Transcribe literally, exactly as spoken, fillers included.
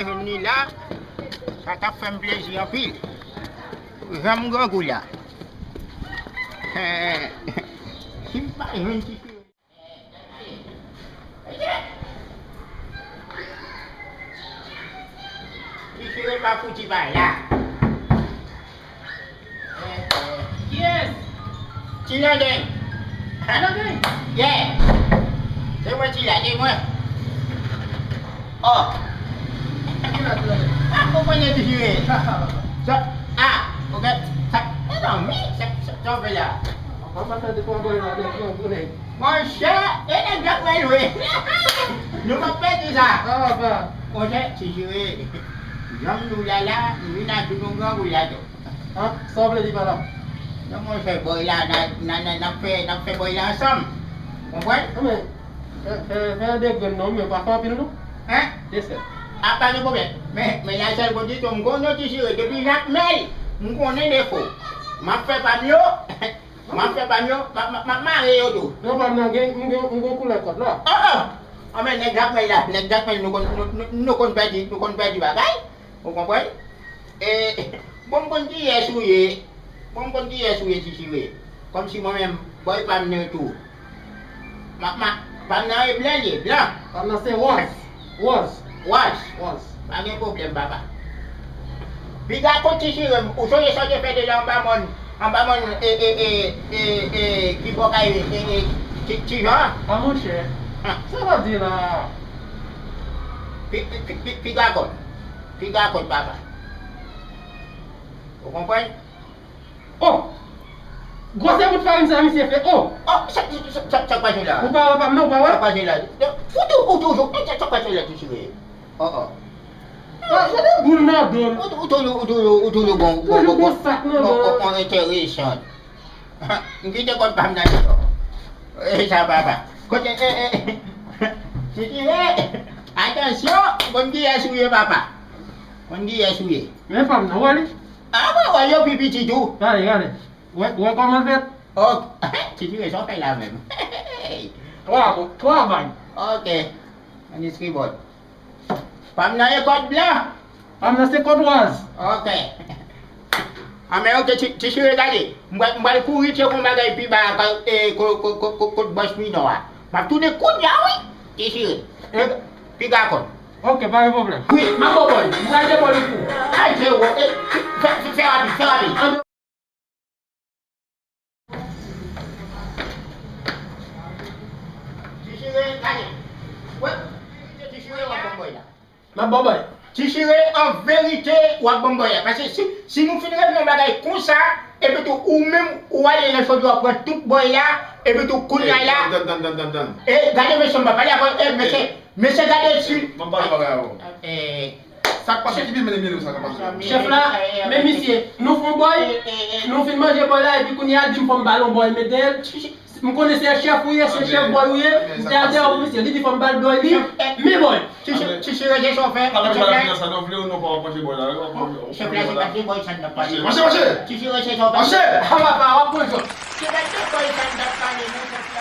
Jwenn li la, sa t ap fè m plezi anpil. Jan m grangou la. Si m pa jwenn ti Ti Chire pa fouti pa la. Kiyès? Ti Landeng. Ti Landeng? Yeah. Se mwen Ti la, se mwen. Oh. Kiyès Ti Landeng? Ah, ou konnen Ti Chire. Sa, ah, ok. Sa, e non, mi, sa, sa, sa w fè la. An pa tande pawòl la, de gran gounen. Monchè, e nèg la kwè lwe. Nou p ap pèdi sa. Sa va pa. Monchè, Ti Chire, jan m di w la la, m vin ak yon grangou la tou. An, sa w vle di pa la? Non, monchè, bòy la, n a, n a, n a, n ap fè, n ap fè bòy la ansanm. Konprann? Anben, fè, fè, fè de grenn non, men pa fè anpil non. Hein? Desè. A, pa gen pwoblèm. Men, men la sèl kondisyon, m konnen Ti Chire, depi Jakmèl, m konnen defo. M ap fè pa m yo. M ap fè pa m yo, m ap, m ap, m ap mare yo tou. Non, pa m nan gen, m gen, m gen koulè kòd la. Oh, oh! Anben, nèg Jakmèl la, nèg Jakmèl, nou konn, nou, nou, nou konn pèdi, nou konn pèdi bagay. Ou konprann? E, bon, m konn kiyès ou ye. Bon, m konn kiyès ou ye, Ti Chire. Kòmsi mwen menm, bòy pa m nan tou. Ma, ma, pa m nan e blan li ye, blan. Pa m nan se Wòz. Wòz. Wòz. Wòz. Pa gen pwoblèm, papa. Piga kont Ti Chire, ou sonje sa w te fè deja anba mòn, anba mòn, e, e, e, e, e, ki bò kay, e, e, Ti, Ti Jan? A, monchè. Ah. Sa w ap di la? Pi, pi, pi, pi, piga kont. Piga kont, papa. Ou konprann? Oh! Gwosè bout farin sa misye fè, oh! Oh, sa, sa, sa, sa, sa k pase la? Ou pa wè pa m non, ou pa wè? Sa k pase la? Ou tou, ou toujou, sa, sa k pase la, Ti Chire? Oh, oh. Ah, gade boul nan do l. Ou, ou toujou, ou toujou, ou toujou gon, gon, gon, gon, gon, gon, enteresan. M kite kòd pa m nan. E sa papa. Kote, e, e. Ti Chire, atansyon, konn kiyès ou ye, papa. Konn kiyès ou ye. Men pa m nan, wè li? A, mwen wè yo pi piti tou. Gade, gade. Wè, wè kòman l fèt? Ok. Ti Chire, sa w fè la menm? Twa, twa vag. Ok. Ann estribòd. Pa m nan e kòd blan. Pa m nan se kòd wòz. Ok. Anben, ok, Ti, Ti Chire, gade. M pral, m pral kouri tcheke yon bagay pi ba, e, ko, ko, ko, ko, kot bòs Minò a. M ap tounen kounye a, wi. Ti Chire. Pi, piga kòd. Ok, pa gen pwoblèm. Wi, m ap ba w bòy. M pral de bòy pou ou. Ay, Jero, e, fè, fè, fè rapid, fè rapid. Ti Chire, gade. Wè, Ti Chire, w ap ban m bòy la. M ap ba w bòy. Ti Chire, an verite, w ap ban m bòy la. Paske si, si nou fin regle yon bagay konsa, epi tou, ou menm, ou ale nan chòdye, w ap pran tout bòy la, epi tou, kounye a la. Tann, tann, tann, tann, tann. E, gade mesye, m pa pale avè w, e, mesye, mesye, gade si. M ap pale bagay avè w. E, Sa k pase? Ki pi mele mele sa k ap pase la? Chèf la, men misye, nou fè yon bòy, nou fin manje bòy la, epi kounye a, di m fò m ba l yon bòy, mete l. M konnen se chèf ou ye, se chèf bòy ou ye, m te al deyò pou misye, li di fò m ba l bòy li, men bòy. Ti Chire, se sa w fè. Pa manje bòy la, sa nou vle ou non, pa w ap manje bòy la. Chèf la, se pa de bòy sa n ap pale. Mache, mache! Ti Chire, se sa w fè. Mache! A papa, w ap pran jòt. Se pa de bòy sa n ap pale, non, chèf.